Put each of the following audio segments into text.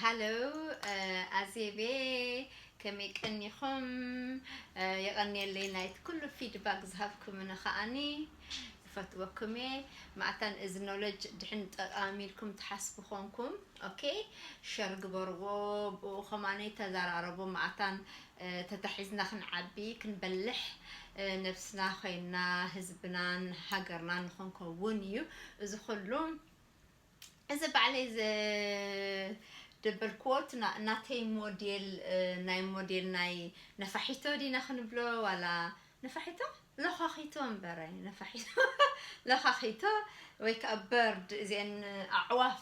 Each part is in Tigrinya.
ሃሎ፣ ኣዜቤ፣ ከመይ ቀኒኹም? የቐንየለይ ናይቲ ኩሉ ፊድባክ ዝሃብኩምኒ ከዓኒ። ዝፈትወኩም እየ። ማዕታን እዚ ኖለጅ ድሕን ጠቓሚ ኢልኩም ትሓስቡ ኾንኩም፣ ኦኬ፣ ሸር ግበርዎ፣ ብኡ ኸማነይ ተዘራረቡ። ማዕታን ተታሒዝና ክንዓቢ ክንበልሕ፣ ነብስና ኮይና ህዝብናን ሃገርናን ንኽንከውን እዩ እዚ ኩሉ። እዚ ባዕለይ ዘደበልክዎ እቲ ናተይ ሞዴል፣ ናይ ሞዴል ናይ ነፋሒቶ ዲና ክንብሎ ዋላ ነፋሒቶ? ለኻኺቶ እምበረ፣ ነፋሒቶ፣ ለኻኺቶ ወይ ከዓ በርድ፣ እዚአን ኣዕዋፍ።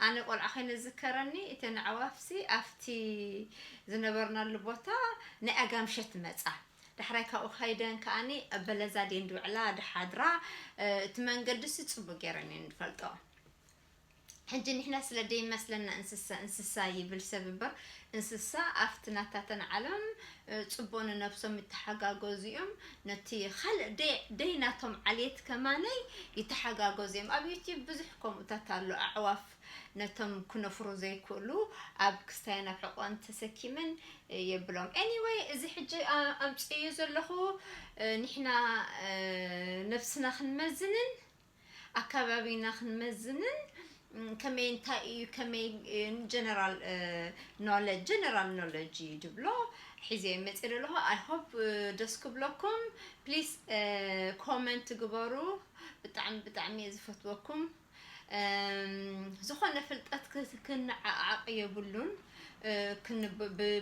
ኣነ ቆልዓ ኮይነ ዝከረኒ እተን ኣዕዋፍሲ ኣብቲ ዝነበርናሉ ቦታ ናይ ኣጋምሸት መፃ። ዳሕራይ ካብኡ ከይደን ከዓኒ በለዛ ድየን ድውዕላ ድሓድራ። እቲ መንገዲ ሲ ፅቡቅ ገይረን እየን ዝፈልጦ። ሕጂ ንሕና ስለ ደይመስለና እንስሳ እንስሳ ይብል ሰብ እምበር፣ እንስሳ ኣብቲ ናታተን ዓለም ፅቡቅ ንነብሶም ይተሓጋገዙ እዮም። ነቲ ካልእ ደይ ናቶም ዓልየት ከማነይ ይተሓጋገዙ እዮም። ኣብ ዩቲዩብ ብዙሕ ከምኡታት ኣሎ። ኣዕዋፍ ነቶም ክነፍሩ ዘይክእሉ ኣብ ክስታየን ኣብ ሕቆን ተሰኪመን የብሎም። ኤኒወይ፣ እዚ ሕጂ ኣምፅዮ ዘለኹ ንሕና ነብስና ክንመዝንን ኣካባቢና ክንመዝንን ከመይ እንታይ እዩ ከመይ ጀነራል ኖለጅ ጀነራል ኖለጅ እዩ ድብሎ ሒዘ መፅእ ኣለኹ። I hope ደስ ክብለኩም። ፕሊስ ኮመንት ግበሩ። ብጣዕሚ ብጣዕሚ እየ ዝፈትወኩም። ዝኾነ ፍልጠት ክንዓዓቕ የብሉን።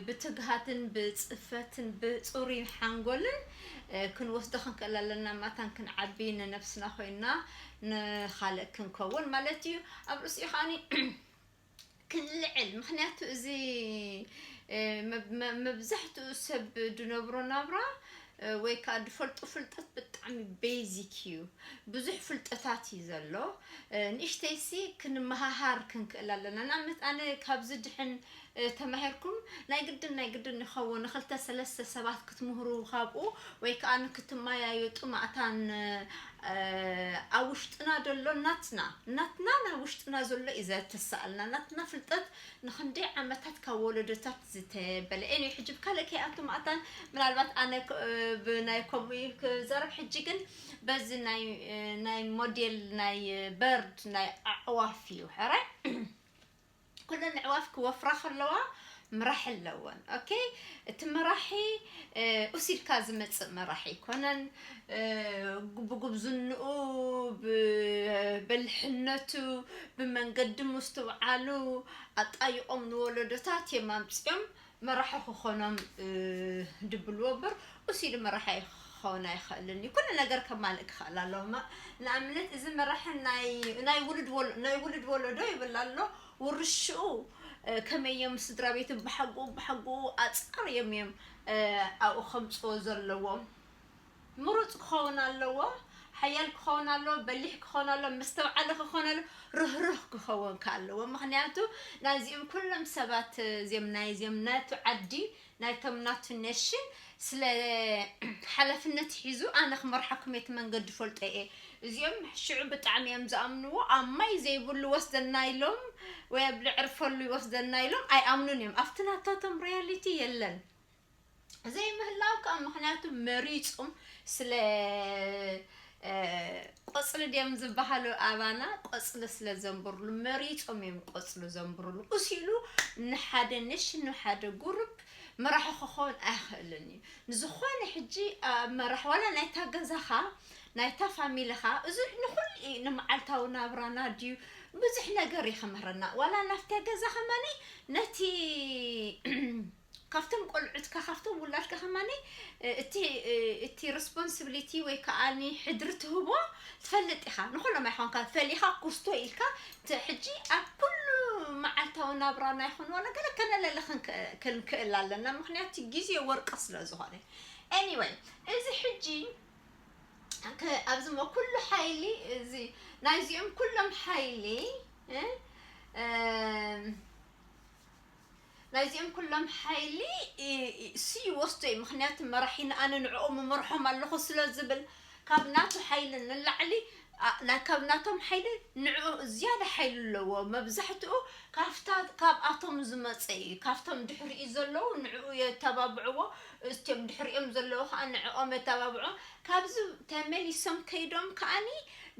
ብትግሃትን ብፅፈትን ብፅሩይ ሓንጎልን ክንወስዶ ክንክእል ኣለና። ማታን ክንዓቢ ንነብስና ኮይና ንኻልእ ክንከውን ማለት እዩ። ኣብ ርእሲኡ ከዓኒ ክንልዕል፣ ምክንያቱ እዚ መብዛሕትኡ ሰብ ድነብሮ ናብራ ወይ ከዓ ድፈልጡ ፍልጠት ብጣዕሚ ቤዚክ እዩ። ብዙሕ ፍልጠታት እዩ ዘሎ። ንእሽተይሲ ክንመሃሃር ክንክእል ኣለና። ንኣብነት ኣነ ካብዚ ድሕን ተማሂርኩም ናይ ግድን ናይ ግድን ይኸውን ንክልተ ሰለስተ ሰባት ክትምህሩ ካብኡ ወይ ከዓ ንክትመያየጡ ማእታን ኣብ ውሽጥና ዘሎ ናትና ናትና ናብ ውሽጥና ዘሎ እዩ ዘተሳእልና። ናትና ፍልጠት ንክንደይ ዓመታት ካብ ወለዶታት ዝተበለ እዩ። ሕጂ ብካልእ ከይኣቱ ማእታን ምናልባት ኣነ ብናይ ከምኡ ክዘረብ ሕጂ ግን በዚ ናይ ሞዴል ናይ በርድ ናይ ኣዕዋፍ እዩ ሕረ ኩለን ኣዕዋፍ ክወፍራ ከለዋ ምራሕ ኣለወን። ኦኬ፣ እቲ መራሒ ኡሲልካ ዝመፅእ መራሒ ኣይኮነን። ብጉብዝንኡ፣ ብበልሕነቱ፣ ብመንገዲ ምስትውዓሉ ኣጣይቆም ንወለዶታት እዮም ኣምፅኦም መራሒ ክኾኖም ድብልዎ እምበር ኡሲሉ መራሒ ክኸውን ኣይኽእልን እዩ። ኩሉ ነገር ከማልእ ክኽእል ኣለዎ። ንኣብነት እዚ መራሒ ናይ ውሉድ ወለዶ ይብል ኣሎ። ውርሽኡ ከመይ እዮም ስድራ ቤቱ ብሓጉኡ ብሓጉኡ ኣፃር እዮም እዮም ኣብኡ ከምፅዎ ዘለዎም። ምሩፅ ክኸውን ኣለዎ። ሓያል ክኸውን ኣለዎ። በሊሕ ክኸውን ኣለዎ። መስተውዓሊ ክኸውን ኣለዎ። ርህርህ ክኸውን ከ ኣለዎ። ምክንያቱ ናዚኦም ኩሎም ሰባት እዚኦም ናይ እዚኦም ናቱ ዓዲ ናይቶም ናቱ ነሽን ስለ ሓላፍነት ሒዙ ኣነ ክመርሓኩም እቲ መንገዲ ፈልጦ እየ። እዚኦም ሽዑ ብጣዕሚ እዮም ዝኣምንዎ። ኣብ ማይ ዘይብሉ ወስደና ኢሎም ወይ ኣብ ልዕርፈሉ ይወስደና ኢሎም ኣይኣምኑን እዮም። ኣብቲ ናታቶም ሪያሊቲ የለን። ዘይምህላው ከዓ ምክንያቱ መሪፆም ስለ ቆፅሊ ድዮም ዝበሃሉ ኣባና ቆፅሊ ስለ ዘንብርሉ መሪፆም እዮም ቆፅሊ ዘንብርሉ። እስ ኢሉ ንሓደ ነሽን ንሓደ ጉሩፕ መራሒ ክኸውን ኣይኽእልን እዩ። ንዝኾነ ሕጂ መራሕ ዋላ ናይታ ገዛኻ ናይታ ፋሚልኻ እዚ ንኩሉ ንመዓልታዊ ናብራና ድዩ ብዙሕ ነገር ይኸምህረና ዋላ ናፍታ ገዛ ከማኒ ነቲ ካብቶም ቆልዑትካ ካብቶም ውላድካ ከማኒ እቲ እቲ ሪስፖንሲቢሊቲ ወይ ከዓኒ ሕድሪ ትህቦ ትፈልጥ ኢኻ። ንኩሎም ኣይኮንካ ፈሊኻ ኩስቶ ኢልካ ሕጂ ኣብ ኩሉ መዓልታዊ ናብራና ይኹን ዋላ ገለ ከነለለ ክንክእል ኣለና። ምክንያቱ ግዜ ወርቂ ስለ ዝኾነ። ኤኒወይ እዚ ሕጂ ኣብዚ ኩሉ ሓይሊ እዚ ናይዚኦም ኩሎም ሓይሊ ናይዚኦም ኩሎም ሓይሊ እሱ ይወስዶ እዩ። ምክንያቱ መራሒና ኣነ ንዕኦም እመርሖም ኣለኹ ስለ ዝብል ካብ ናቱ ሓይሊ ንላዕሊ ኣ- ናይ ካብ ናቶም ሓይሊ ንዕኡ ዝያዳ ሓይሊ ኣለዎ። መብዛሕትኡ ካብታ ካብኣቶም ዝመፀ እዩ። ካብቶም ድሕሪኡ ዘለዉ ንዕኡ የተባብዕዎ፣ እቶም ድሕሪኦም ዘለዉ ከዓ ንዕኦም የተባብዑ። ካብዚ ተመሊሶም ከይዶም ከዓኒ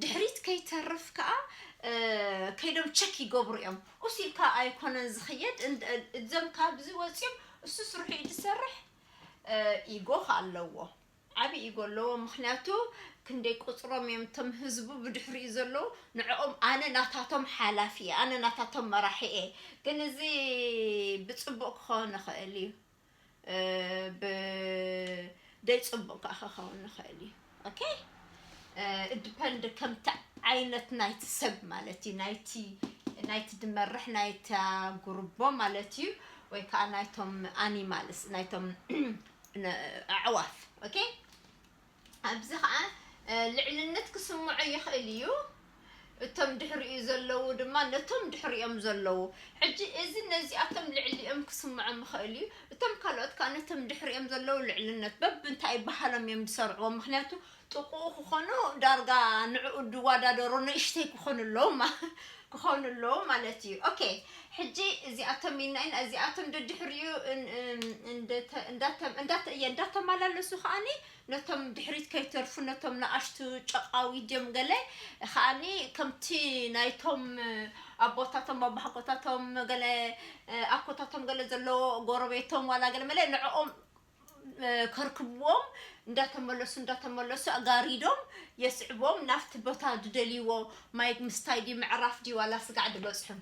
ድሕሪት ከይተርፍ ከዓ እ፣ ከይዶም ቸክ ይገብሩ እዮም። ኡስ ኢልካ ኣይኮነን ዝኽየድ። እንድ- እዞም ካብዚ ወፂኦም እሱ ስርሑ እዩ ዝሰርሕ። እ፣ ኢጎ ከዓ ኣለዎ። ዓብዪ ኢጎ ኣለዎ። ምኽንያቱ ክንደይ ቁፅሮም እዮም እቶም ህዝቡ ብድሕሪኡ ዘለዉ። ንዕኦም ኣነ ናታቶም ሓላፊ እየ፣ ኣነ ናታቶም መራሒ እየ። ግን እዚ ብፅቡቅ ክኸውን ይኽእል እዩ፣ እ፣ ብደይ ፅቡቅ ከዓ ክኸውን ይኽእል እዩ። ኦኬ፣ እ፣ ዲፐንድ ከምቲ ዓይነት ናይቲ ሰብ ማለት እዩ፣ ናይቲ ናይቲ ድመርሕ ናይታ ጉርቦ ማለት እዩ፣ ወይ ከዓ ናይቶም ኣኒማልስ ናይቶም ነ- ኣዕዋፍ። ኦኬ፣ ኣብዚ ከዓ እ፣ ልዕልነት ክስምዖ ይኽእል እዩ። እቶም ድሕሪኡ ዘለዉ ድማ ነቶም ድሕሪኦም ዘለዉ። ሕጂ እዚ ነዚኣቶም ልዕሊኦም ክስምዖም ይኽእል እዩ። እቶም ካልኦት ከዓ ነቶም ድሕሪኦም ዘለዉ ልዕልነት በብንታይ ባህሎም እዮም ዝሰርዕዎ። ምኽንያቱ ጥቕኡ ክኾኑ ዳርጋ ንዕኡ ዝወዳደሩ ንእሽተይ ክኾኑ ኣለዉ ማ- ክኾኑ ኣለዉ ማለት እዩ። ኦኬ፣ ሕጂ እዚኣቶም ኢልና ኢና፣ እዚኣቶም ደድሕሪኡ እን- እን- እንደተ- እንዳተ- እንዳተ- እየ እንዳተመላለሱ ከዓኒ ነቶም ድሕሪት ከይተርፉ፣ ነቶም ንኣሽቱ ጨቃዊት ድዮም ገለ ከዓኒ ከምቲ ናይቶም ኣቦታቶም ኣባሓጎታቶም ገለ ኣኮታቶም ገለ ዘለዎ ጎረቤቶም ዋላ ገለ መለ ንዕኦም ከርክብዎም እንዳተመለሱ እንዳተመለሱ ኣጋሪዶም የስዕቦም ናብቲ ቦታ ዝደልይዎ ማይ ምስታይ ድዩ ምዕራፍ ድዩ ዋላ ስጋዕ ዝበፅሑ።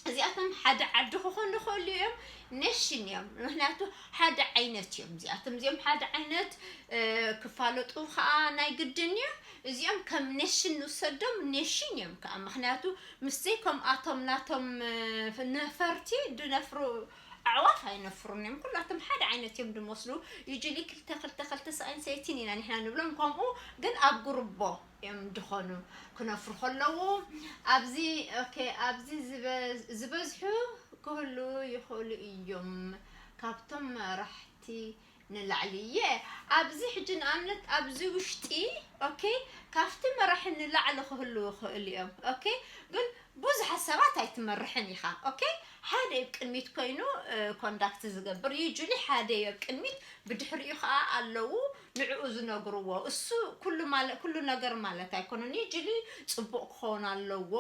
እዚኣቶም ሓደ ዓዲ ክኾኑ ይኽእሉ እዮም፣ ኔሽን እዮም። ምኽንያቱ ሓደ ዓይነት እዮም እዚኣቶም። እዚኦም ሓደ ዓይነት እ፣ ክፋለጡ ከዓ ናይ ግድን እዩ። እዚኦም ከም ኔሽን ንውሰዶም፣ ኔሽን እዮም ከዓ። ምኽንያቱ ምስዘይ ከምኣቶም ናቶም እ፣ ነፈርቲ ድነፍሩ ኣዕዋፍ ኣይነፍሩን እዮም። ኩላቶም ሓደ ዓይነት እዮም ድመስሉ። ዩጅሊ ክልተ ክልተ ክልተ ሰብኣይን ሰበይትን ኢና ንሕና ንብሎም። ከምኡ ግን ኣብ ጉርቦ እዮም ድኾኑ ክነፍሩ ከለዉ ኣብዚ ኦኬ ኣብዚ ዝበ- ዝበዝሑ ክህሉ ይኽእሉ እዮም ካብቶም መራሕቲ ንላዕሊ እየ። ኣብዚ ሕጂ ንኣብነት ኣብዚ ውሽጢ ኦኬ ካብቲ መራሒ ንላዕሊ ክህሉ ይኽእሉ እዮም። ኦኬ ግን ብዙሓት ሰባት ኣይትመርሕን ኢኻ። ኦኬ ሓደ ኣብ ቅድሚት ኮይኑ ኮንዳክት ዝገብር ዩጁሊ ሓደ ኣብ ቅድሚት ብድሕሪኡ ከዓ ኣለዉ ንዕኡ ዝነግርዎ። እሱ ኩሉ ማለ- ኩሉ ነገር ማለት ኣይኮነን። ዩጁሊ ፅቡቅ ክኸውን ኣለዎ።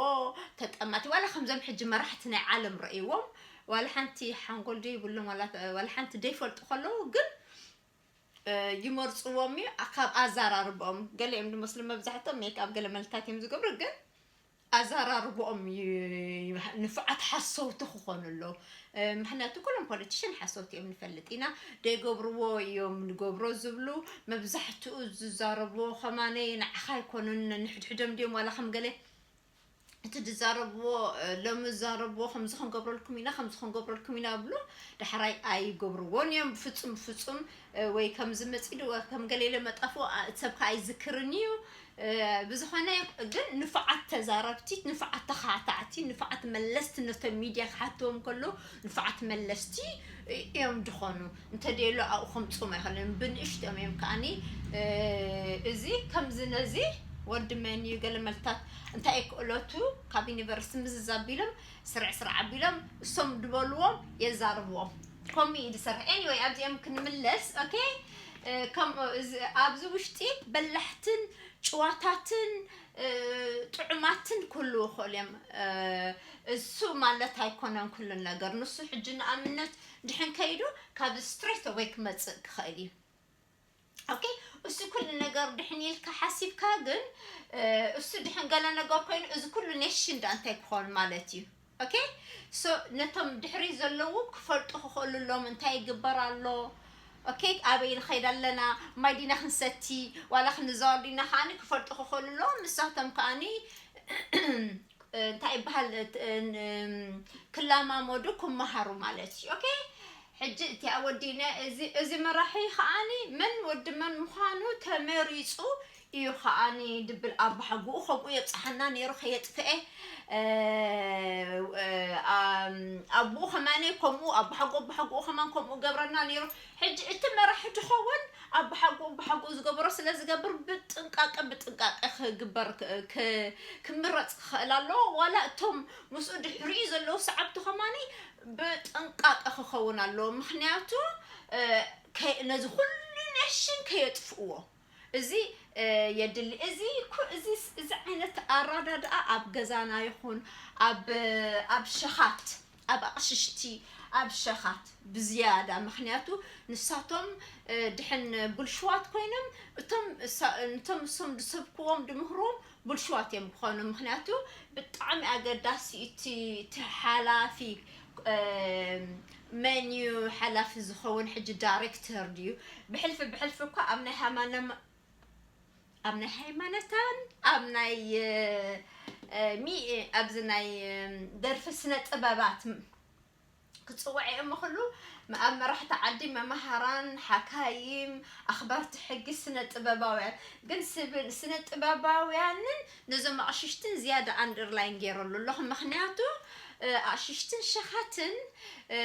ተጠማቲ ዋላ ከምዞም ሕጂ መራሕቲ ናይ ዓለም ረእይዎም ዋላ ሓንቲ ሓንጎል ዘይብሎም ዋላ ዋላ ሓንቲ ዘይፈልጡ ከለዉ ግን እ፣ ይመርፅዎም እዩ። ኣ- ካብ ኣዘራርባኦም ገለ እዮም ዝመስሉ መብዛሕትኦም ሜክኣፕ ገለ መልታት እዮም ዝገብሩ ግን ኣዘራርባኦም እዩ ንፉዓት ሓሰውቲ ክኾኑ ኣለዉ። እ፣ ምክንያቱ ኩሎም ፖለቲሽን ሓሰውቲ እዮም ንፈልጥ ኢና። ደይገብርዎ እዮም ንገብሮ ዝብሉ መብዛሕትኡ ዝዛረብዎ ከማነይ ንዓኻ ኣይኮኑን ንሕድሕዶም ድዮም ዋላ ከም ገለ እቲ ዝዛረብዎ እ፣ ሎሚ ዝዛረብዎ ከምዚ ክንገብረልኩም ኢና ከምዚ ክንገብረልኩም ኢና ብሉ ዳሕራይ ኣይገብርዎን እዮም ብፍፁም ብፍፁም እ፣ ወይ ከምዚ መፂዱ ወይ ከም ገሌለ መጣፍዎ ኣ- እቲ ሰብ ከዓ ኣይዝክርን እዩ። እ፣ ብዝኾነ ግን ንፉዓት ተዛረብቲ ንፉዓት ተኻታዕቲ ንፉዓት መለስቲ ነቶም ሚድያ ክሓትዎም ከሎ ንፉዓት መለስቲ እዮም ዝኾኑ። እንተደየሎ ኣብኡ ከምፅኦም ኣይኽእልን ብንእሽቶም እዮም ከዓኒ እ፣ እዚ ከምዚ ነዚ ወዲ መን እዩ ገለ መልታት እንታይ ክእለቱ ካብ ዩኒቨርሲቲ ምዝዝ ኣቢሎም ስርዕ ስርዕ ኣቢሎም እሶም ዝበልዎም የዛርብዎም። ከምኡ እዩ ዝሰርሕ። Anyway ኣብዚኦም ክንምለስ። ኦኬ፣ እ፣ ከም- እዚ- ኣብዚ ውሽጢ በላሕትን ጭዋታትን እ፣ ጥዑማትን ክህልዉ ይኽእሉ እዮም። እ፣ እሱ ማለት ኣይኮነን ኩሉ ነገር። ንሱ ሕጂ ንኣብነት ድሕን ከይዱ ካብ ስትሬት ኣወይ ክመፅእ ክኽእል እዩ። ኦኬ፣ እሱ ኩሉ ነገር ድሕን ኢልካ ሓሲብካ ግን እ፣ እሱ ድሕን ገለ ነገር ኮይኑ እዚ ኩሉ ኔሽን ዳ እንታይ ክኾን ማለት እዩ። ኦኬ፣ ሶ ነቶም ድሕሪ ዘለዉ ክፈልጡ ክኽእሉ ኣለዎም እንታይ ይግበር ኣሎ። ኦኬ፣ ኣበይ ንኸይድ ኣለና፣ ማይ ዲና ክንሰቲ ዋላ ክንዘዋር ዲና ከዓኒ ክፈልጡ ክኽእሉ ኣለዎም። ንሳቶም ከዓኒ እንታይ ይበሃል እ፣ ን- ክለማመዱ ክመሃሩ ማለት እዩ። ኦኬ፣ ሕጂ እቲ ኣወዲነ እዚ እዚ መራሒ ከዓኒ መን ወዲ መን ምዃኑ ተመሪፁ እዩ ከዓኒ ድብል ኣባሓጎኡ ከምኡ የብፅሓና ነይሩ ከየጥፍኤ። ኣም፣ ኣቦኡ ከማኒ ከምኡ ኣባሓጎ ኣባሓጎኡ ከማን ከምኡ ገብረና ነይሩ። ሕጂ እቲ መራሒ ትኸውን ኣባሓጎ ኣባሓጎ ዝገበሮ ስለ ዝገብር ብጥንቃቄ ብጥንቃቄ ክግበር ክ- ክ- ክምረፅ ክኽእል ኣለዎ። ዋላ እቶም ምስኡ ድሕሪኡ ዘለዉ ሰዓብቱ ከማኒ ብጥንቃቄ ክኸውን ኣለዎ። ምክንያቱ እ፣ ከ- ነዚ ኩሉ ኔሽን ከየጥፍእዎ እዚ እ፣ የድሊ። እዚ ኩ- እዚ እዚ ዓይነት ኣራዳድኣ ኣብ ገዛና ይኹን ኣብ ኣብ ሸኻት ኣብ ኣቕሽሽቲ ኣብ ሸኻት ብዝያዳ። ምክንያቱ ንሳቶም እ፣ ድሕን ብልሽዋት ኮይኖም እቶም እሳ- እቶም እሶም ዝሰብክዎም ድምህርዎም ብልሽዋት እዮም ክኾኑ። ምክንያቱ ብጣዕሚ ኣገዳሲ እቲ እቲ ሓላፊ እ፣ መን እዩ ሓላፊ ዝኸውን? ሕጂ ዳይሬክተር ድዩ? ብሕልፊ ብሕልፊ እኳ ኣብ ናይ ሃማነ ኣብ ናይ ሃይማኖታን ኣብ ናይ እ፣ እ፣ ሚ ኣብዚ ናይ እ፣ ደርፊ ስነ ጥበባት ም- ክጽውዕ እዮም። ኩሉ ኣብ መራሕቲ ዓዲ መማሃራን ሓካይም ኣኽበርቲ ሕጊ ስነ ጥበባውያን ግን ስብ- ስነ ጥበባውያንን ነዞም ኣቕሽሽትን ዝያዳ ኣንደርላይን ገይረሉ ኣለኹ። ምክንያቱ እ፣ ኣቕሽሽትን ሸኻትን እ፣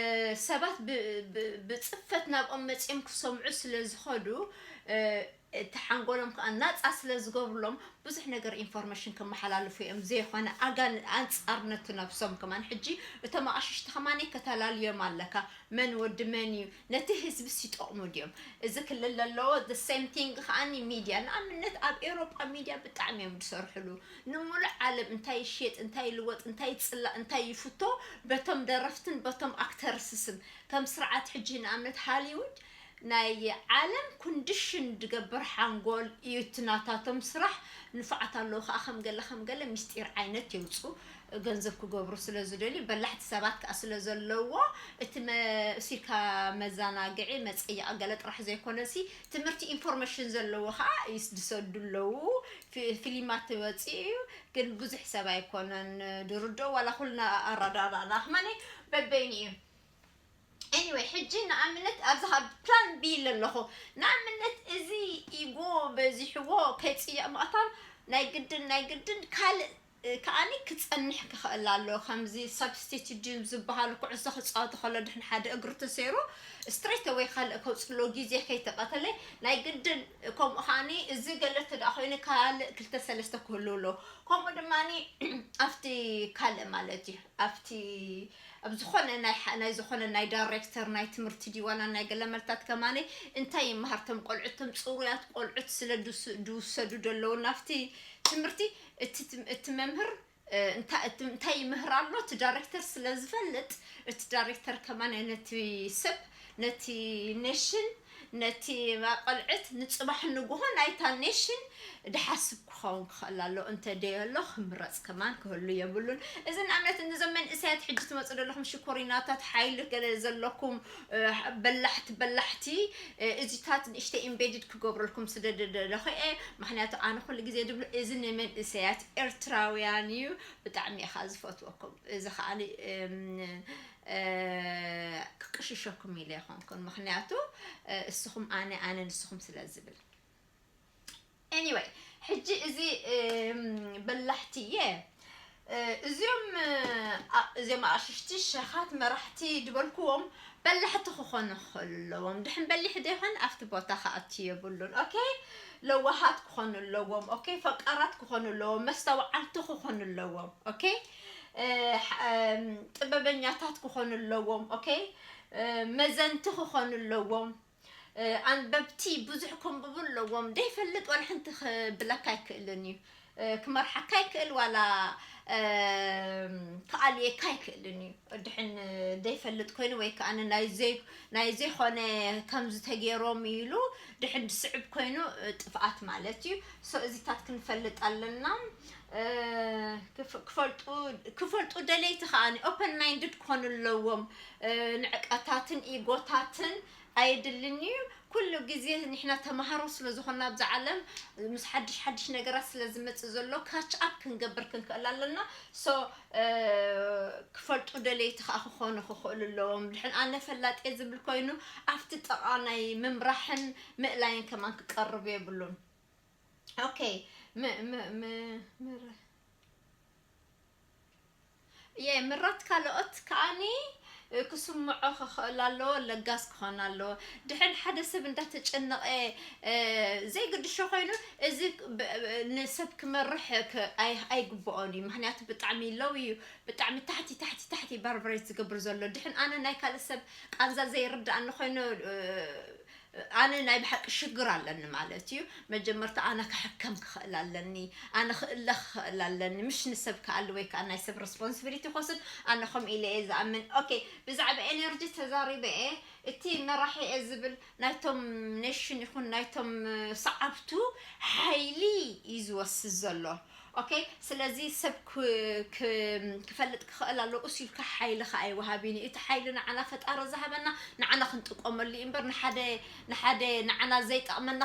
ሰባት ብ- ብ- ብፅፈት ናብኦም መፂኦም ክሰምዑ ስለ ዝኸዱ እ፣ እቲ ሓንጎሎም ከዓ ናፃ ስለ ዝገብርሎም ብዙሕ ነገር ኢንፎርሜሽን ከመሓላልፉ እዮም። ዘይኮነ ኣጋን ኣንፃር ነቲ ነብሶም ከማን ሕጂ እቶም ኣቕሽሽቲ ከማን ከተላልዮም ኣለካ። መን ወዲ መን እዩ ነቲ ህዝብስ ይጠቕሙ ድዮም? እዚ ክልል ዘለዎ the same thing ከዓኒ ሚድያ ንኣብነት ኣብ ኤውሮጳ ሚድያ ብጣዕሚ እዮም ዝሰርሕሉ። ንሙሉእ ዓለም እንታይ ይሽየጥ እንታይ ይልወጥ እንታይ ይፅላእ እንታይ ይፍቶ በቶም ደረፍትን በቶም ኣክተርስስን ከም ስርዓት ሕጂ ንኣብነት ሃሊውድ ናይ ዓለም ኮንዲሽን ዝገብር ሓንጎል እዩ እቲ ናታቶም ስራሕ። ንፉዓት ኣለዉ ከዓ ከም ገለ ከም ገለ ምስጢር ዓይነት የውፁ ገንዘብ ክገብሩ ስለ ዝደልዩ በላሕቲ ሰባት ከዓ ስለ ዘለዎ እቲ መሲልካ መዘናግዒ መፀየቂ ገለ ጥራሕ ዘይኮነ ሲ ትምህርቲ ኢንፎርሜሽን ዘለዎ ከዓ ይስ- ዝሰዱ ኣለዉ። ፊ- ፊሊማት ወፂኡ እዩ ግን ብዙሕ ሰብ ኣይኮነን ድርዶ ዋላ ኩልና ኣረዳዳና ክማነ በበይኑ እዩ። Anyway ሕጂ ንኣብነት ኣብዚ ካብ ፕላን ቢ ኢለ ኣለኹ። ንኣብነት እዚ ኢጎ በዚሕዎ ከይፅየቕ ምቕታል ናይ ግድን ናይ ግድን ካልእ እ፣ ከዓኒ ክፀንሕ ክኽእል ኣሎ። ከምዚ ሳብስቲቱት ዝበሃሉ ኩዕሶ ክፃወቱ ከሎ ድሕን ሓደ እግሩ ተሰይሩ ስትሬት ወይ ካልእ ከውፅሎ ግዜ ከይተቐተለ ናይ ግድን ከምኡ ከዓኒ እዚ ገለ ተደኣ ኮይኑ ካልእ ክልተ ሰለስተ ክህልው ኣሎ። ከምኡ ድማ ኣብቲ ካልእ ማለት እዩ ኣብቲ ኣብ ዝኾነ ናይ ሓ- ናይ ዝኾነ ናይ ዳይሬክተር ናይ ትምህርቲ ድዩ ዋላ ናይ ገለ መልታት ከማነ እንታይ ይመሃር ቶም ቆልዑት ቶም ፅሩያት ቆልዑት ስለ ድውስ- ድውሰዱ ደለዉ ናብቲ ትምህርቲ እቲ ትም- እቲ መምህር እ፣ እንታ- እቲ እንታይ ይምህር ኣሎ እቲ ዳይሬክተር ስለ ዝፈልጥ እቲ ዳይሬክተር ከማነ ነቲ ሰብ ነቲ ኔሽን ነቲ ቆልዕት ንፅባሕ ንጉሆ ናይታ ኔሽን ድሓስብ ክኸውን ክኽእል ኣሎ እንተ ደየሎ ክምረፅ ከማን ክህሉ የብሉን። እዚ ንኣብነት ንዞም መንእሰያት ሕጂ ትመፁ ዘለኹም ሽኮሪናታት ሓይሊ ገለ ዘለኩም እ፣ በላሕቲ በላሕቲ እ፣ እዚታት ንእሽተይ ኢምቤድድ ክገብረልኩም ስደደደለኹ እየ። ምክንያቱ ኣነ ኩሉ ግዜ ድብሎ እዚ ንመንእሰያት ኤርትራውያን እዩ። ብጣዕሚ እየ ከዓ ዝፈትወኩም። እዚ ከዓ እም፣ እ፣ ክቅሽሸኩም ኢለ ይኮንኩን ምክንያቱ እ፣ እስኹም ኣነ ኣነ ንስኹም ስለ ዝብል። Anyway ሕጂ እዚ እም፣ በላሕቲ እየ እ፣ እዚኦም እ፣ ኣ- እዚኦም ኣሽሽቲ ሸኻት መራሕቲ ዝበልክዎም በላሕቲ ክኾኑ ክኽእሉ ኣለዎም። ድሕን በሊሕ ደይኮን ኣብቲ ቦታ ክኣቱ የብሉን። ኦኬ ለዋሃት ክኾኑ ኣለዎም። ኦኬ ፈቃራት ክኾኑ ኣለዎም። መስተውዓልቲ ክኾኑ ኣለዎም። ኦኬ እ፣ ሕ- እም፣ ጥበበኛታት ክኾኑ ኣለዎም። ኦኬ እ፣ መዘንቲ ክኾኑ ኣለዎም። እ፣ ኣንበብቲ ብዙሕ ከንብቡ ኣለዎም። ደይፈልጥ ዋላ ሓንቲ ክብለካ ኣይክእልን እዩ። እ፣ ክመርሓካ ይክእል ዋላ እ፣ ክኣልየካ ኣይክእልን እዩ። ድሕን ደይፈልጥ ኮይኑ ወይ ከዓ ናይ ዘይ- ናይ ዘይኮነ ከምዚ ተገይሮም ኢሉ ድሕን ዝስዕብ ኮይኑ እ፣ ጥፍኣት ማለት እዩ። ሶ እዚታት ክንፈልጥ ኣለና። እ፣ ክፍ- ክፈልጡ ክፈልጡ ደለይቲ ከዓ ኦፐን ማይንድድ ክኾኑ ኣለዎም። እ፣ ንዕቀታትን ኢጎታትን ኣየድልን እዩ። ኩሉ ግዜ ንሕና ተማሃሮ ስለ ዝኾና ኣብዛ ዓለም ምስ ሓድሽ ሓድሽ ነገራት ስለ ዝመፅእ ዘሎ ካች ኣፕ ክንገብር ክንክእል ኣለና። ሶ ክፈልጡ ደለይቲ ከዓ ክኾኑ ክኽእሉ ኣለዎም። ድሕን ኣነ ፈላጥ እየ ዝብል ኮይኑ ኣብቲ ጥቓ ናይ ምምራሕን ምእላይን ከማን ክቀርብ የብሉን። ኦኬ፣ ም- ም- ም- ምር- የ ምራት ካልኦት ከኣኒ ክስምዖ ክኽእል ኣለዎ፣ ለጋስ ክኾን ኣለዎ። ድሕን ሓደ ሰብ እንዳተጨነቐ ዘይግድሾ ኮይኑ፣ እዚ ንሰብ ክመርሕ ኣይግብኦን እዩ። ምክንያቱ ብጣዕሚ ለው እዩ፣ ብጣዕሚ ታሕቲ ታሕቲ ታሕቲ ባርበሬት ዝገብር ዘሎ። ድሕን ኣነ ናይ ካልእ ሰብ ቃንዛ ዘይርዳእኒ ኮይኑ ኣነ ናይ ብሓቂ ሽግር ኣለኒ ማለት እዩ። መጀመርታ ኣነ ክሕከም ክኽእል ኣለኒ፣ ኣነ ክእለ ክኽእል ኣለኒ። ምሽ ንሰብ ክኣሊ ወይ ከዓ ናይ ሰብ ሬስፖንሲቢሊቲ ክወስድ ኣነ ከምኡ ኢለ እየ ዝኣምን። ኦኬ፣ ብዛዕባ ኤነርጂ ተዛሪበ እየ። እቲ መራሒ እየ ዝብል ናይቶም ኔሽን ይኹን ናይቶም ሰዓብቱ ሓይሊ እዩ ዝወስድ ዘሎ። ኦኬ፣ ስለዚ ሰብ ክፈልጥ ክኽእል ኣለዎ። እሱ ኢልካ ሓይሊ ከዓ ኣይወሃብን እዩ። እቲ ሓይሊ ንዓና ፈጣሪ ዝሃበና ንዓና ክንጥቀመሉ እዩ እምበር ንሓደ ንሓደ ንዓና ዘይጠቕመና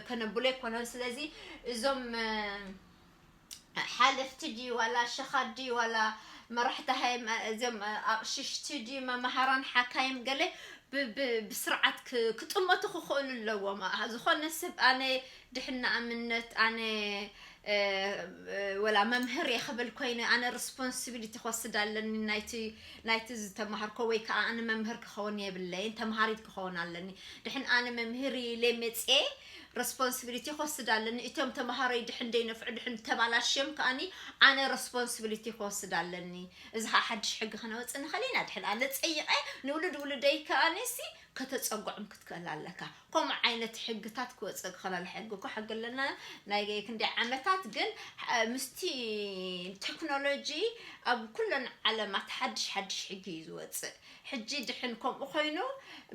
ከነብሎ ኣይኮነን። ስለዚ እዞም ሓለፍቲ ድዩ ዋላ ሸኻት ድዩ ዋላ መራሕቲ ሃይማ እዞም ኣቕሽሽቲ ድዩ መምሃራን ሓካይም ገለ ብስርዓት ክጥመቱ ክኽእሉ ኣለዎም። ዝኾነ ሰብ ኣነ ድሕና እምነት ኣነ ወላ መምህር እየ ክብል ኮይነ ኣነ ሪስፖንሲቢሊቲ ክወስድ ኣለኒ ናይቲ ናይቲ ዝተማሃርኮ ወይ ከዓ ኣነ መምህር ክኸውን የብለይን ተምሃሪት ክኸውን ኣለኒ። ድሕን ኣነ መምህር ኢለ መፅየ ሪስፖንሲቢሊቲ ክወስድ ኣለኒ። እቶም ተምሃሮይ ድሕን ደይነፍዑ ድሕን ተባላሽዮም ከኣኒ ኣነ ሪስፖንሲቢሊቲ ክወስድ ኣለኒ። እዚ ከዓ ሓድሽ ሕጊ ክነወፅእ ንኽእል ኢና። ድሕን ኣነ ፀይቐ ንውሉድ ውሉደይ ከኣኒ ሲ ከተፀግዖም ክትክእል ኣለካ። ከምኡ ዓይነት ሕግታት ክወፅእ ክኽእል ኣሎ። ሕጊ እኮ ሕጊ ኣለና ናይ ክንደይ ዓመታት ግን ምስቲ ቴክኖሎጂ ኣብ ኩለን ዓለማት ሓድሽ ሓድሽ ሕጊ እዩ ዝወፅእ። ሕጂ ድሕን ከምኡ ኮይኑ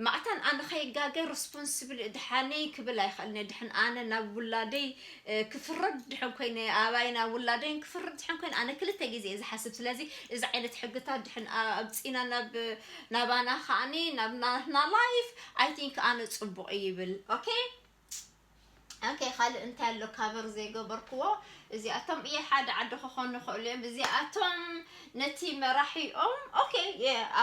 ማእታን ኣነ ከይጋገ ሪስፖንስብል ድሓነይ ክብል ኣይኽእልን። ድሕን ኣነ ናብ ውላደይ ክፍረድ ድሕን ኮይነ ኣባይ ናብ ውላደይን ክፍረድ ድሕን ኮይነ ኣነ ክልተ ግዜ እየ ዝሓስብ። ስለዚ እዚ ዓይነት ሕግታት ድሕን ኣብፂና ናብ ናባና ከዓኒ ናብ ናትና ላይፍ ኣይ ቲንክ ኣነ ፅቡቕ ይብል። ኦኬ ኦኬ ካልእ እንታይ ኣሎ ካቨር ዘይገበርክዎ? እዚኣቶም እየ ሓደ ዓዲ ክኾኑ ይኽእሉ እዮም። እዚኣቶም ነቲ መራሒኦም ኦኬ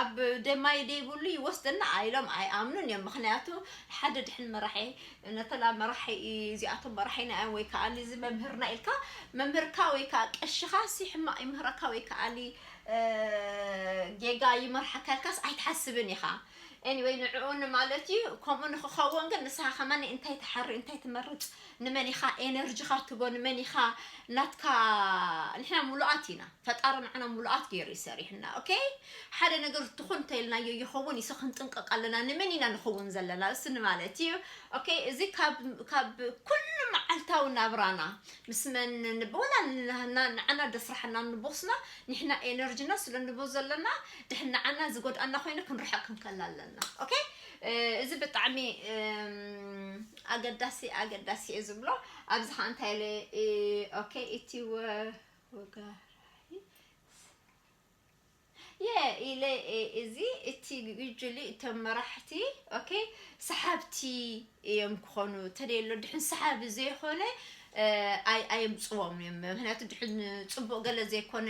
ኣብ ደማይ ደይብሉ ይወስደና ኢሎም ኣይኣምኑን እዮም። ምክንያቱ ሓደ ድሕን መራሒ ነተላ መራሒ እዚኣቶም መራሒና እዮም ወይ ከዓ እዚ መምህርና ኢልካ መምህርካ ወይ ከዓ ቀሽኻ ሲ ሕማቕ ይምህረካ ወይ ከዓ ጌጋ ይመርሓካ ኢልካስ ኣይትሓስብን ኢኻ። ኤኒወይ ንዕኡ ንማለት እዩ። ከምኡ ንክኸውን ግን ንስኻ ከማን እንታይ ትሓሪ እንታይ ትመርፅ ንመን ኢኻ ኤነርጂኻ ትቦ ንመን ኢኻ ናትካ ንሕና ሙሉኣት ኢና ፈጣሪ ንዓና ሙሉኣት ገይሩ ይሰሪሕና። ኦኬ ሓደ ነገር ትኹን እንተኢልናዮ ይኸውን ይሰ ክንጥንቀቅ ኣለና። ንመን ኢና ንኸውን ዘለና እሱ ንማለት እዩ። ኦኬ እዚ ካብ ኩሉ መዓልታዊ ናብራና ምስ መን ንበላ ንዓና ደስራሕና ንቦስና ንሕና ኤነርጂና ስለ ንቦ ዘለና ድሕን ንዓና ዝጎድኣና ኮይኑ ክንርሕቅ ክንከል ኣለና። ኦኬ እዚ ብጣዕሚ ኣገዳሲ ኣገዳሲ እየ ዝብሎ። ኣብዚ ከዓ እንታይ ኢለ ኦኬ እቲ ወጋራይ የ ኢለ እዚ እቲ ዩጁሊ እቶም መራሕቲ ኦኬ ሰሓብቲ እዮም ክኾኑ ተደሎ ድሕን ሰሓቢ ዘይኮነ ኣየምፅዎም እዮም። ምክንያቱ ድሕን ፅቡቅ ገለ ዘይኮነ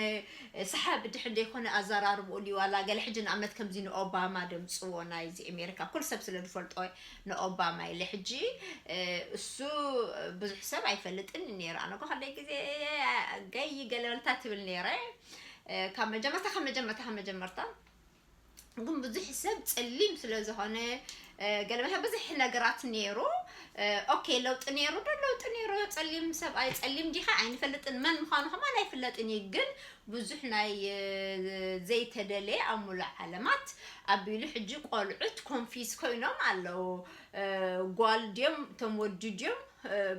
ሰሓቢ ድሕን ዘይኮነ ኣዘራርብኡ ድዩ ዋላ ገለ ሕጂ ንኣብነት ከምዚ ንኦባማ ደምፅዎ ናይዚ ኣሜሪካ ኩሉ ሰብ ስለ ዝፈልጦ ንኦባማ ኢለ ሕጂ እሱ ብዙሕ ሰብ ኣይፈልጥን ነይሩ ኣነ ኮ ከደይ ግዜ ገይ ገለበልታ ትብል ነይረ ካብ መጀመርታ ካብ መጀመርታ ካብ መጀመርታ ግን ብዙሕ ሰብ ፀሊም ስለ ዝኾነ ገለመታ ብዙሕ ነገራት ነይሩ። ኦኬ ለውጢ ነይሩ ዶ ለውጢ ነይሩ። ፀሊም ሰብኣይ ፀሊም ዲኻ ኣይንፈልጥን መን ምዃኑ ከማን ኣይፍለጥን እዩ። ግን ብዙሕ ናይ ዘይተደለየ ኣብ ሙሉእ ዓለማት ኣቢሉ ሕጂ ቆልዑት ኮንፊዝ ኮይኖም ኣለዉ። ጓል ድዮም እቶም ወዲ ድዮም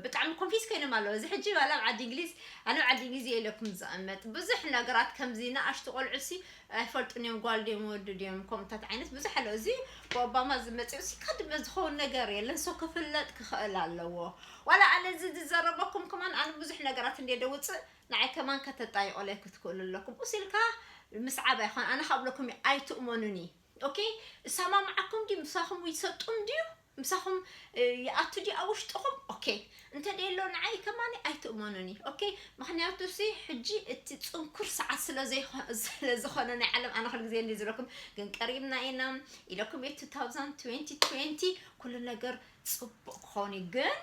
ብጣዕሚ ኮንፊዝ ኮይኖም ኣለዉ። እዚ ሕጂ ባላ ኣብ ዓዲ እንግሊዝ ኣነ ኣብ ዓዲ እንግሊዝ እየ ኢለኩም ዝቕመጥ ብዙሕ ነገራት ከምዚ ንኣሽቱ ቆልዑ ሲ ኣይፈልጡን እዮም ጓል ድዮም ወዲ ድዮም ከምታት ዓይነት ብዙሕ ኣሎ። እዚ ብኦባማ ዝመፅኡ ሲ ከድመ ዝኸውን ነገር የለን። ሰው ክፍለጥ ክኽእል ኣለዎ። ዋላ ኣነ እዚ ዝዘረበኩም ከማን ኣነ ብዙሕ ነገራት እንደ ደውፅእ ንዓይ ከማን ከተጣይቆለይ ክትክእሉ ኣለኩም። ኡስ ኢልካ ምስዓብ ኣይኮን ኣነ ካብለኩም እዩ ኣይትእመኑኒ። ኦኬ እሰማምዓኩም ድዩ ምሳኹም ይሰጡም ድዩ ምሳኹም ይኣቱ ድዩ ኣብ ውሽጥኹም? ኦኬ እንተ ደሎ ንዓይ ከማኒ ኣይትእመኑኒ። ኦኬ ምክንያቱ ሲ ሕጂ እቲ ፅንኩር ሰዓት ስለ ዝኾነ ናይ ዓለም ኣነ ክል ግዜ እንዲ ዝብለኩም ግን ቀሪብና ኢና ኢለኩም የ two thousand twenty twenty ኩሉ ነገር ፅቡቅ ክኸውን እዩ። ግን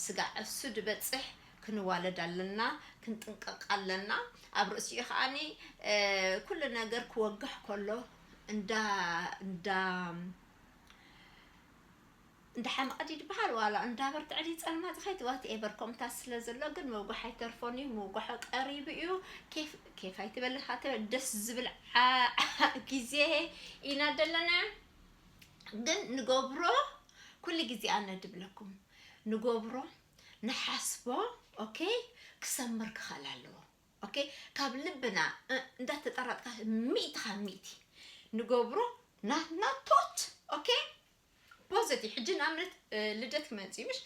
ስጋዕ እሱ ድበጽሕ ክንዋለድ ኣለና፣ ክንጥንቀቕ ኣለና። ኣብ ርእሲኡ ከዓኒ፣ እ፣ ኩሉ ነገር ክወግሕ ከሎ እንዳ-፣ እንዳ-፣ እንዳ ሓመቐ ድዩ ድበሃል ዋላ እንዳ በርትዐ ድዩ ጸልማጽ ኸይት whatever ከምታት ስለ ዘሎ ግን ምውጋሕ ኣይተርፎን እዩ። ምውጋሑ ቀሪቡ እዩ። ኬፍ፣ ኬፍ ኣይትበል፣ ሃተ ደስ ዝብል ዓ-፣ ግዜ ኢና ደለና። ግን ንገብሮ ኩሉ ግዜ ኣነ ድብለኩም ንገብሮ ንሓስቦ፣ ኦኬ፣ ክሰምር ክኽእል ኣለዎ። ኦኬ፣ ካብ ልብና፣ እ፣ እንዳተጠራጥካ ሚእቲ ካብ ሚእቲ ንገብሮ ናትና ቶት፣ ኦኬ፣ ፖዘቲቭ። ሕጂ ንኣብነት፣ እ፣ ልደት ክመጽእ እዩ፣ ምሽ?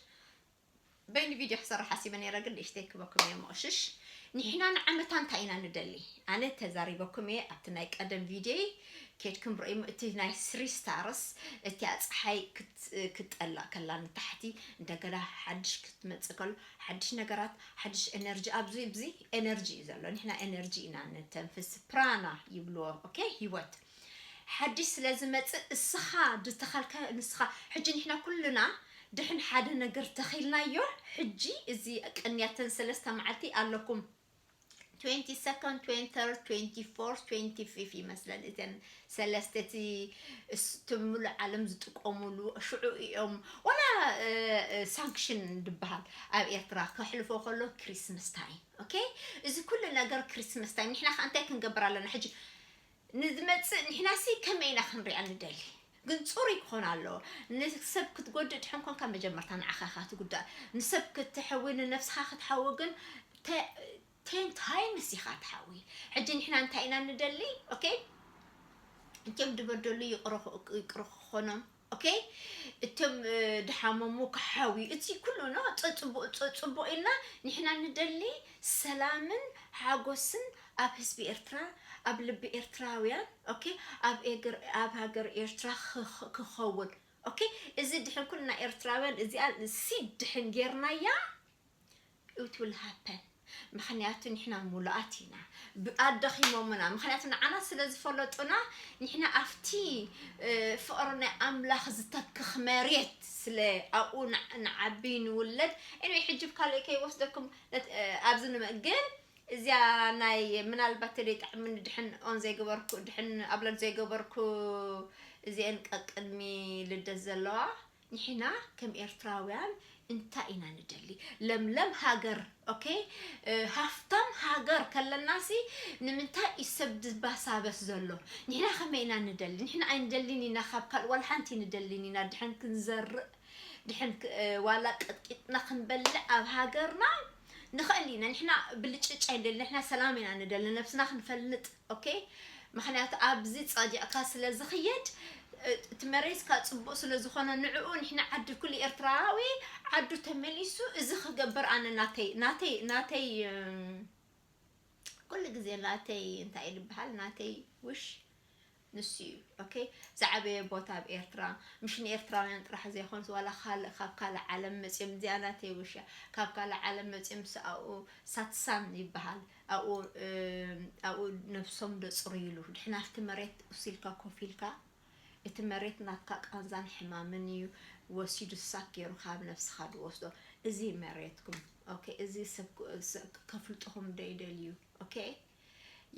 በይኒ ቪድዮ ክሰርሕ ሓሲበ ነይረ፣ ግን ንእሽተይ ክበኩም እየ መቕሽሽ። ንሕና ንዓመታ እንታይ ኢና ንደሊ? ኣነ ተዛሪበኩም እየ ኣብቲ ናይ ቀደም ቪድዮይ፣ ኬድኩም ርእይሞ። እቲ ናይ ስሪ ስታርስ፣ እቲኣ ጸሓይ ክት-፣ ክትጠልቕ ከላ ንታሕቲ፣ እንደገና ሓድሽ ክትመጽእ ከሎ፣ ሓድሽ ነገራት፣ ሓድሽ ኤነርጂ። ኣብዚ፣ ኣብዚ ኤነርጂ እዩ ዘሎ። ንሕና ኤነርጂ ኢና ንተንፍስ። ፕራና ይብልዎ። ኦኬ፣ ህይወት ሓድሽ ስለ ዝመጽእ፣ እስኻ ዝተኸልካ፣ ንስኻ፣ ሕጂ ንሕና ኩልና ድሕን ሓደ ነገር ተኺልናዮ። ሕጂ እዚ ቅንያተን ሰለስተ መዓልቲ ኣለኩም። Twenty-second, twenty-third, twenty-fourth, twenty-fifth ይመስለን። እተን ሰለስተ እቲ እስ-፣ እቲ ምሉእ ዓለም ዝጥቀሙሉ ሽዑ እዮም። ዋላ፣ እ፣ እ፣ ሳንክሽን ድበሃል ኣብ ኤርትራ ከሕልፎ ከሎ ክሪስመስ ታይም። ኦኬ? እዚ ኩሉ ነገር ክሪስመስ ታይም። ንሕና ከ እንታይ ክንገብር ኣለና? ሕጂ ንዝመጽእ ንሕና ሲ ከመይ ኢና ክንሪኣ ንደሊ? ግን ጽሩይ ክኾን ኣለዎ። ንሰብ ክትጎድእ ድሕን ኮንካ መጀመርታ ንዓኻ ኢኻ ትጉዳእ። ንሰብ ክትሕዊ፣ ንነብስኻ ክትሓዊ ግን ተ-፣ ቴን ታይምስ ኢኻ ትሓዊ። ሕጂ ንሕና እንታይ ኢና ንደሊ? ኦኬ? እቶም ድበደሉ ይቕረ-፣ ይቕረ ክኾኖም። ኦኬ? እቶም፣ እ፣ ድሓመሙ ክሓዊ። እቲ ኩሉ ኖ፣ ጸጽቡቕ፣ ጸጽቡቕ ኢልና ንሕና ንደሊ ሰላምን ሓጎስን ኣብ ህዝቢ ኤርትራ፣ ኣብ ልቢ ኤርትራውያን፣ ኦኬ? ኣብ ኤግር-፣ ኣብ ሃገር ኤርትራ ክኽ-፣ ክኸውን። ኦኬ? እዚ ድሕን ኩልና ኤርትራውያን እዚኣ ሲድ ድሕን ጌርናያ፣ it will happen። ምኽንያቱ ንሕና ሙሉኣት ኢና። ብ-፣ ኣዳኺሞምና። ምኽንያቱ ንዓና ስለ ዝፈለጡና፣ ንሕና ኣብቲ፣ እ፣ ፍቕሪ ናይ ኣምላኽ ዝተክኽ መሬት ስለ ኣብኡ ንዓ-፣ ንዓቢ ንውለድ። Anyway፣ ሕጂ ብካልእ ከይወስደኩም ነት-፣ እ፣ ኣብዚ ንመ-፣ ግን እዚኣ ናይ ምናልባት ተደይጣዕምኒ ድሕን ኦን ዘይገበርኩ፣ ድሕን ኣብሎድ ዘይገበርኩ እዚአን ቀቅድሚ ልደት ዘለዋ፣ ንሕና ከም ኤርትራውያን እንታይ ኢና ንደሊ? ለምለም ሃገር፣ ኦኬ? እ፣ ሃፍታም ሃገር ከለናሲ ንምንታይ እዩ ሰብ ዝባሳበስ ዘሎ? ንሕና ከመይ ኢና ንደሊ? ንሕና ኣይንደልን ኢና ካብ ካልእ፣ ዋላ ሓንቲ ንደልን ኢና። ድሕን ክንዘርእ፣ ድሕን ክ-፣ እ፣ ዋላ ቀጥቂጥና ክንበልዕ ኣብ ሃገርና ንኽእል ኢና። ንሕና ብልጭጭ ኣይንደልን። ንሕና ሰላም ኢና ንደሊ፣ ነብስና ክንፈልጥ። ኦኬ? ምኽንያቱ ኣብዚ ጸዲቕካ ስለ ዝኽየድ፣ እ፣ እቲ መሬትካ ጽቡቕ ስለ ዝኾነ ንዕኡ ንሕና ዓዲ ኩሉ ኤርትራዊ ዓዱ ተመሊሱ እዚ ክገብር ኣነ ናተይ፣ ናተይ፣ ናተይ፣ እም፣ ኩሉ ግዜ ናተይ እንታይ እዩ ዝበሃል? ናተይ ውሽ ንሱ እዩ። ኦኬ? ዝዓበየ ቦታ ኣብ ኤርትራ፣ ምሽ ንኤርትራውያን ጥራሕ ዘይኮንስ ዋላ ካልእ ካብ ካልእ ዓለም መጽዮም እዚኣ ናተይ ውሽ እያ። ካብ ካልእ ዓለም መጽዮም ምስ ኣብኡ ሳትሳን ይበሃል። ኣብኡ፣ እ፣ ኣብኡ ነብሶም ደጽርይሉ። ድሕና ኣብቲ መሬት ቁስ ኢልካ ኮፍ ኢልካ፣ እቲ መሬት ናትካ ቃንዛን ሕማምን እዩ ወሲዱ ሳክ ገይሩ ካብ ነብስኻ ድወስዶ። እዚ መሬትኩም፣ ኦኬ፣ እዚ ሰብ ክ-፣ ስ-፣ ከፍልጥኹም ዶ ይደልዩ? ኦኬ?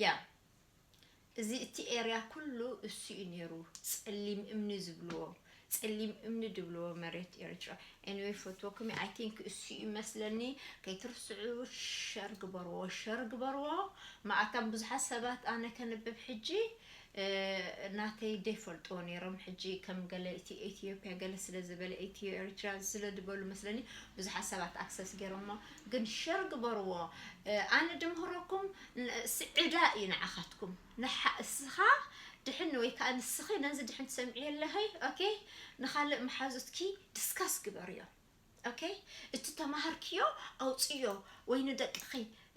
ያ፣ እዚ እቲ ኤርያ ኩሉ እሱ እዩ ነይሩ። ጸሊም እምኒ ዝብልዎ፣ ጸሊም እምኒ ድብልዎ መሬት ኤርትራ። Anyway፣ ፈትወኩም እየ። I think እሱ እዩ መስለኒ። ከይትርስዑ፣ ሸር ግበርዎ፣ ሸር ግበርዎ። መኣታም ብዙሓት ሰባት ኣነ ከንብብ ሕጂ፣ እ፣ ናተይ ደይፈልጥዎ ነይሮም። ሕጂ ከም ገለ እቲ ኢትዮጵያ ገለ ስለ ዝበለ፣ ኢትዮ ኤርትራ ስለ ዝበሉ መስለኒ ብዙሓት ሰባት ኣክሰስ ገይሮሞ። ግን ሸር ግበርዎ። እ፣ ኣነ ድምህረኩም ን-፣ ስዕዳ እዩ ንዓኻትኩም። ንሓ-፣ እስኻ ድሕን ወይ ከኣ ንስኺ ነዚ ድሕን ትሰምዕዮ ኣለኺ፣ ኦኬ? ንኻልእ መሓዙትኪ ዲስካስ ግበርዮ። ኦኬ? እቲ ተማሃርክዮ ኣውጽዮ ወይ ንደቅኺ፣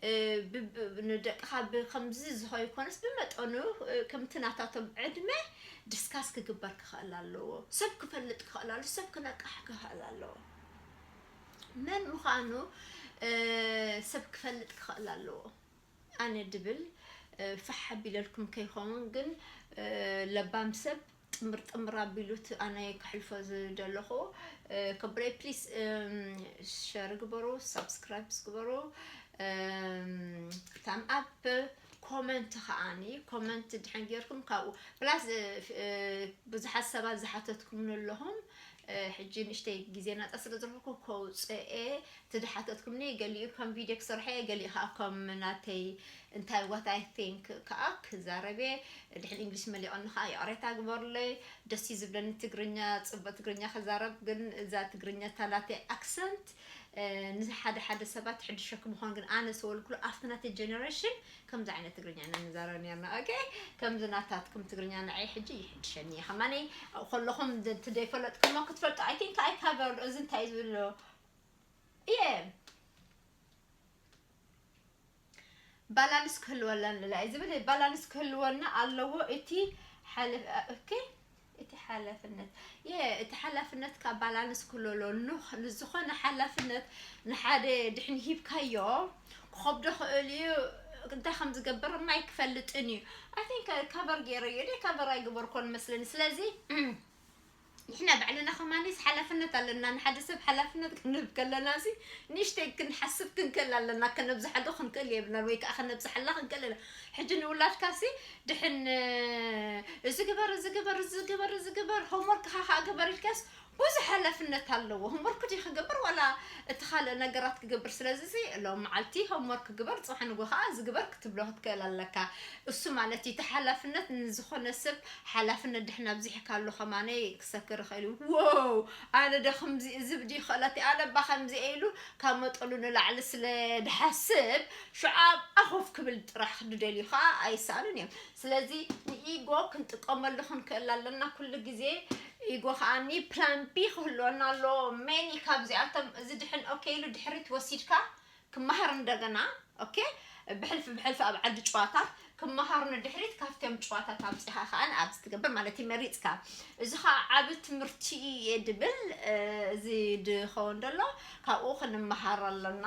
እ፣ ብ-፣ ብ-፣ ንደቅኻ ብከምዚ ዝኾ ይኮነስ ብመጠኑ፣ እ፣ ከምቲ ናታቶም ዕድመ ዲስካስ ክግበር ክኽእል ኣለዎ። ሰብ ክፈልጥ ክኽእል ኣለዎ። ሰብ ክነቅሕ ክኽእል ኣለዎ። መን ምዃኑ፣ እ፣ ሰብ ክፈልጥ ክኽእል ኣለዎ። ኣነ ድብል፣ እ፣ ፋሕ ኣቢለልኩም ከይኸውን ግን፣ እ፣ ለባም ሰብ ጥምር ጥምር ኣቢሉት ኣነ ክሕልፎ ዝደለኹ። ከብረይ ፕሊስ ሸር ግበሩ፣ ሳብስክራይብ ግበሩ፣ ታም ኣፕ፣ ኮመንት ከዓኒ ኮመንት ድሕን ጌርኩም ካብኡ ፕላስ ብዙሓት ሰባት ዝሓተትኩም ኣለኹም። ሕጂ ንእሽተይ ግዜ ናፃ ስለ ዝረኸብኩ ከውፅኤ ትድሓተትኩምኒ። ገሊኡ ከም ቪድዮ ክሰርሐ፣ ገሊኡ ከዓ ከም ናተይ እንታይ what I think ከዓ ክዛረብ እየ። ድሕን እንግሊሽ መሊቐኒ ከዓ ይቕሬታ ግበሩለይ። ደስ እዩ ዝብለኒ ትግርኛ፣ ፅቡቅ ትግርኛ ክዛረብ፣ ግን እዛ ትግርኛ ታላተይ ኣክሰንት ንሓደ ሓደ ሰባት ሕድሸ ክምኾን፣ ግን ኣነ ሰወልኩሉ ኣብቲ ናተይ ጀነሬሽን ከምዚ ዓይነት ትግርኛ ኢና ንዛረብ ነርና። ኦኬ፣ ከምዚ ናታትኩም ትግርኛ ንዓይ ሕጂ ይሕድሸኒ እዩ። ከማነይ ኣብኡ ከለኹም ትደይፈለጥኩሞ ክትፈልጡ። I think I cover እዚ እንታይ ዝብሎ እየ። ባላንስ ክህልወና ንላ እዩ ዝብል። ባላንስ ክህልወና ኣለዎ። እቲ ሓለ ኦኬ፣ እቲ ሓላፍነት የ እቲ ሓላፍነት ካብ ባላንስ ክህልወሎ ንዝኾነ ሓላፍነት ንሓደ ድሕን ሂብካዮ ክኸብዶ ክእል እዩ። እንታይ ከም ዝገብር ማይ ክፈልጥን እዩ። I think ካቨር ገይረ እየ ደ ካቨር ኣይገበርኮን መስለኒ። ስለዚ ንሕና ባዕልና ከማኒስ ሓላፍነት ኣለና። ንሓደ ሰብ ሓላፍነት ክንህብ ከለና ሲ ንእሽተይ ክንሓስብ ክንክእል ኣለና። ከነብዝሓሉ ክንክእል የብልናን ወይ ከዓ ከነብዝሓላ ክንክእል ኣለና። ሕጂ ንውላድካ ሲ ድሕን እዚ ግበር፣ እዚ ግበር፣ እዚ ግበር፣ እዚ ግበር፣ ሆምወርክ ካ ከዓ ግበር ኢልካስ ብዙሕ ሓላፍነት ኣለዎ። ሆምወርክ ድዩ ክገብር ዋላ እቲ ካልእ ነገራት ክገብር? ስለዚ ሲ ሎም መዓልቲ ሆምወርክ ግበር፣ ፅባሕ ንጎ ከዓ እዚ ግበር ክትብሎ ክትክእል ኣለካ። እሱ ማለት እዩ እቲ ሓላፍነት ንዝኾነ ሰብ ሓላፍነት ድሕን ኣብዚሕካሉ ከማነይ ክሰክር ይኽእል እዩ። ዎው ኣነ ደ ከምዚ እዚ ብድዩ ክእለት ኣነ ባ ከምዚ ኢሉ ካብ መጠኑ ንላዕሊ ስለ ድሓስብ ሽዓ ኣኾፍ ክብል ጥራሕ ክድደልዩ ከዓ ኣይሰኣኑን እዮም። ስለዚ ንኢጎ ክንጥቀመሉ ክንክእል ኣለና ኩሉ ግዜ። ኢጎ ከዓኒ ፕላን ቢ ክህልወና ኣለዎ። ሜኒ ካብዚኣቶም እዚ ድሕን ኦኬ ኢሉ ድሕሪት ወሲድካ ክመሃር እንደገና ኦኬ ብሕልፊ ብሕልፊ ኣብ ዓዲ ጨዋታ ክመሃር ንድሕሪት ካብቶም ጨዋታት ኣብፂኻ ከዓ ንኣብዚ ትገብር ማለት እዩ መሪፅካ። እዚ ከዓ ዓብ ትምህርቲ እየ ድብል እዚ ድኸውን ደሎ ካብኡ ክንመሃር ኣለና።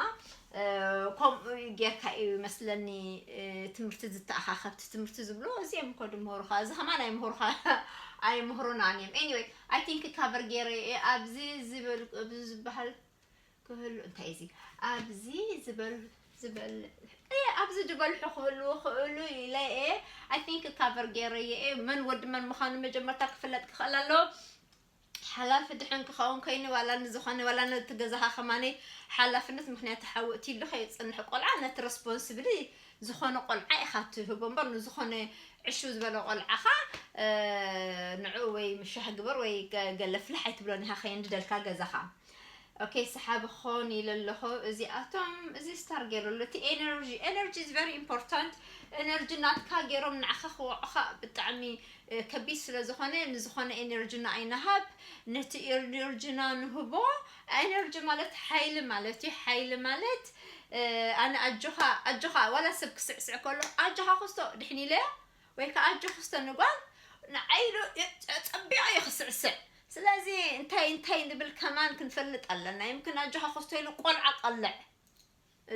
ከምኡ ጌርካ እዩ መስለኒ ትምህርቲ ዝተኣኻኸብቲ ትምህርቲ ዝብሎ እዚኦም እኮ ድምህሩኻ እዚ ከማን ኣይምህሩኻ ኣይምህሩናን እዮም። Anyway I think ካቨር ገይረ እየ ኣብዚ ዝበል ኣብዚ ዝበሃል ክህሉ እንታይ እዚ ኣብዚ ዝበል ዝበል እየ ኣብዚ ዝበልሑ ክህልዉ ክእሉ ኢለ እየ። I think ካቨር ገይረ እየ። መን ወዲ መን ምዃኑ መጀመርታ ክፍለጥ ክኽእል ኣለዎ። ሓላፊ ድሕን ክኸውን ኮይኑ ዋላ ንዝኾነ ዋላ ነቲ ገዛኻ ከማነይ ሓላፍነት ምክንያቱ ሓዊ እቲ ኢሉ ከይፅንሕ ቆልዓ ነቲ ረስፖንስብሊ ዝኾነ ቆልዓ ኢኻ ትህቦ እምበር ንዝኾነ ዕሹ ዝበለ ቆልዓኻ ንዕኡ ወይ ምሻህ ግበር ወይ ገለ ፍልሕ ኣይትብሎን ኢኻ ከየንድደልካ ገዛኻ። ኦኬ ሰሓቢ ክኸውን ኢለ ኣለኹ። እዚኣቶም እዚ ስታር ገይሩ ኣሎ እቲ ኤነርጂ ኤነርጂ is very important። ኤነርጂ ናትካ ገይሮም ንዓኻ ክወዑኻ ብጣዕሚ ከቢድ ስለ ዝኾነ ንዝኾነ ኤነርጂና ኣይንሃብ። ነቲ ኤነርጂና ንህቦ። ኤነርጂ ማለት ሓይሊ ማለት እዩ። ሓይሊ ማለት ኣነ ኣጆኻ ኣጆኻ ዋላ ሰብ ክስዕስዕ ከሎ ኣጆኻ ክስቶ ድሕን ኢለዮ ወይ ከዓ ኣጆ ክስቶ ንጓል ንዓይ ኢሉ ፀቢቑ እዩ ክስዕስዕ። ስለዚ እንታይ እንታይ ንብል ከማን ክንፈልጥ ኣለና። ይምክን ኣጆኻ ክስቶ ኢሉ ቆልዓ ቀልዕ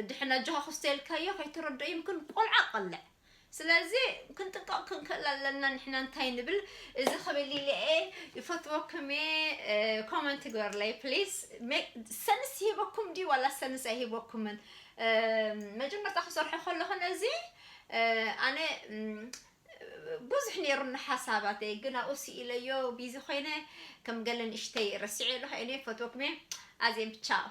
ድሕን ኣጆኻ ክስቶ ኢልካዮ ከይተረድኦ ይምክን ቆልዓ ቀልዕ። ስለዚ ክንጥንቀቕ ክንክእል ኣለና። ንሕና እንታይ ንብል እዚ ክብል ኢለ እየ ይፈትወኩም እየ። ኮመንት ግበርለይ ፕሊስ። ሰንስ ይሂበኩም ድዩ ዋላ ሰንስ ኣይሂበኩምን? መጀመርታ ክሰርሖ ከለኹ ነዚ ኣነ ብዙሕ ነይሩኒ ሓሳባተይ ግን ኣብኡ ስኢለዮ ቢዚ ኮይነ ከም ገለ ንእሽተይ ረሲዐ ኣለኹ። እኔ ፈትወኩም እየ። ኣዜም ቻው።